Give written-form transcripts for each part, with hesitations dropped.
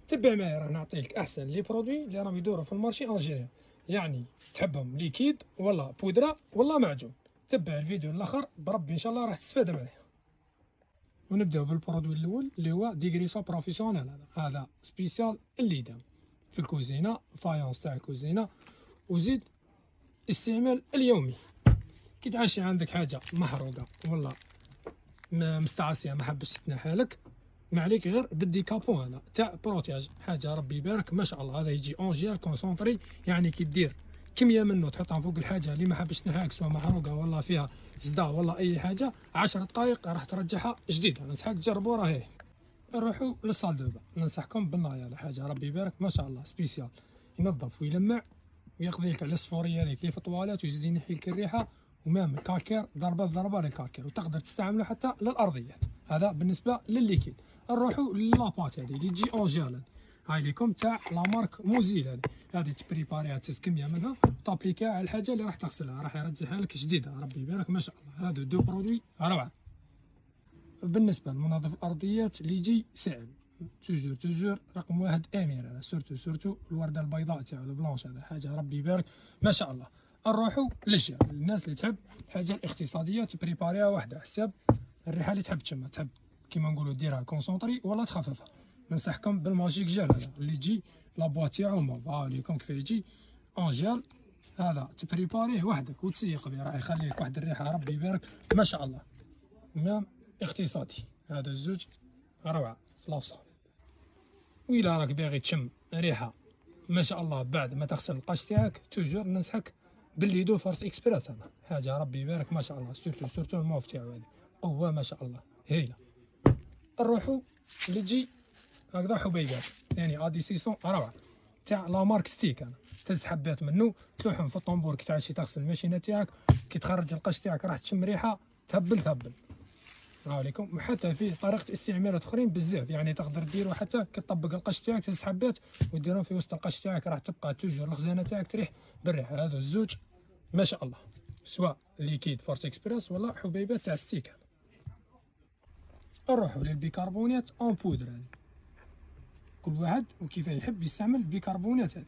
تبع معايا، راه نعطيك احسن les produits اللي راهم يدوروا في ال marché algérien، يعني تحبهم liquide ولا بودره ولا معجون. تبع الفيديو الاخر، بربي ان شاء الله راح تستفاد معايا. ونبداو بال produit الاول اللي هو dégraissant professionnel. هذا spécial الليدام في الكوزينه، faïence تاع الكوزينه، وزيد استعمال اليومي. كي تعشي عندك حاجة محروقة ولا مستعصيه ما حبش تتنحى لك، ما عليك غير بال décapant هذا تاع Protège. حاجة ربي يبارك ما شاء الله. هذا يجي en gel concentré، يعني كي دير كمية منه تحطها فوق الحاجة اللي ما حبش تنحاك، سواء محروقة ولا فيها صدا ولا اي حاجه، 10 دقائق راح ترجعها جديده. ننصحك تجربوا راه. نروحوا لل salle de bain، ننصحكم بالنايا، حاجة ربي يبارك ما شاء الله، spécial ينظف ويلمع ويقضي لك على الصفوريه هذيك اللي في الطوالات، ويزيد ينحي لك الريحة و même ال calcaire، ضربه ضربه لل calcaire، وتقدر تستعمله حتى للارضيات. هذا بالنسبة للل liquide. نروحوا la pâte هذه اللي تجي en gel، هاي ليكم تاع la marque موزيل. هذه تبريباريها، تهز كمية منها تابليكيها على الحاجة اللي راح تغسلها، راح يرجعها لك جديده، ربي يبارك ما شاء الله. هادو deux produits روعه. بالنسبة لمنظف الارضيات اللي يجي سائل، toujours toujours رقم واحد امير هذا، surtout surtout الورده البيضاء تاعو ال blanche، هذا حاجة ربي يبارك ما شاء الله. نروحوا للجل، الناس اللي تحب الحاجة الاقتصادية تبريباريها وحده حساب الريحة اللي تحب تشمها، تحب كيما نقولوا ديرها concentrée ولا تخففها. ننصحكم بال Magic Gel هذا اللي تجي la boîte تاعو موف، ها ليكم كيف يجي en gel. هذا تبريباريه وحدك وتسيق به، راح يخليك واحد الريحة ربي يبارك ما شاء الله، même اقتصادي. هذا الزوج روعه في لاصال. وإلا راك باغي تشم ريحه ما شاء الله بعد ما تغسل القش تاعك، toujours ننصحك بال Lido Force Express. هذا حاجة ربي يبارك ما شاء الله، surtout surtout ال mauve تاعو، هذه قوة ما شاء الله هايله. نروحو اللي تجي هكذا حبيبات، يعني ادي 600، روعه تاع la marque ستيك. انا تهز حبات منه تلوحهم في الطنبور كي تعشي تغسل الماشينه تاعك، كي تخرج القش تاعك راح تشم ريحه تهبل تهبل. عليكم وحتى فيه طريقه استعمالات اخرين بزاف، يعني تقدر ديرو حتى كي تطبق القش تاعك، تهز حبات وديرهم في وسط القش تاعك، راح تبقى toujours الخزانة تاعك تريح بالريحه. هذا الزوج ما شاء الله، سواء liquide Force Express ولا حبيبات تاع ستيك. نروحوا لل bicarbonate en poudre، هذه كل واحد وكيف يحب يستعمل البيكربونات هذه.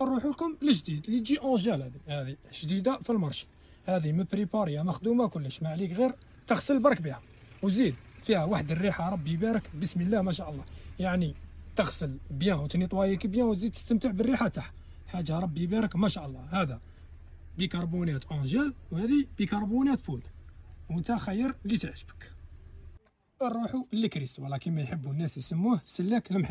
نروحوا لكم الجديد اللي تجي en gel، هذه جديدة في ال marché، هذه مبريباريه مخدومة كلش، ما عليك غير تغسل برك بها، وزيد فيها واحد الريحة ربي يبارك بسم الله ما شاء الله، يعني تغسل bien وتنيطوايك bien وتزيد تستمتع بالريحه تاعها، حاجة ربي يبارك ما شاء الله. هذا bicarbonate en gel وهذه bicarbonate poudre، وانت خير اللي تعجبك. نروحوا للكريست ولا كما يحبوا الناس يسموه سلاك المحي.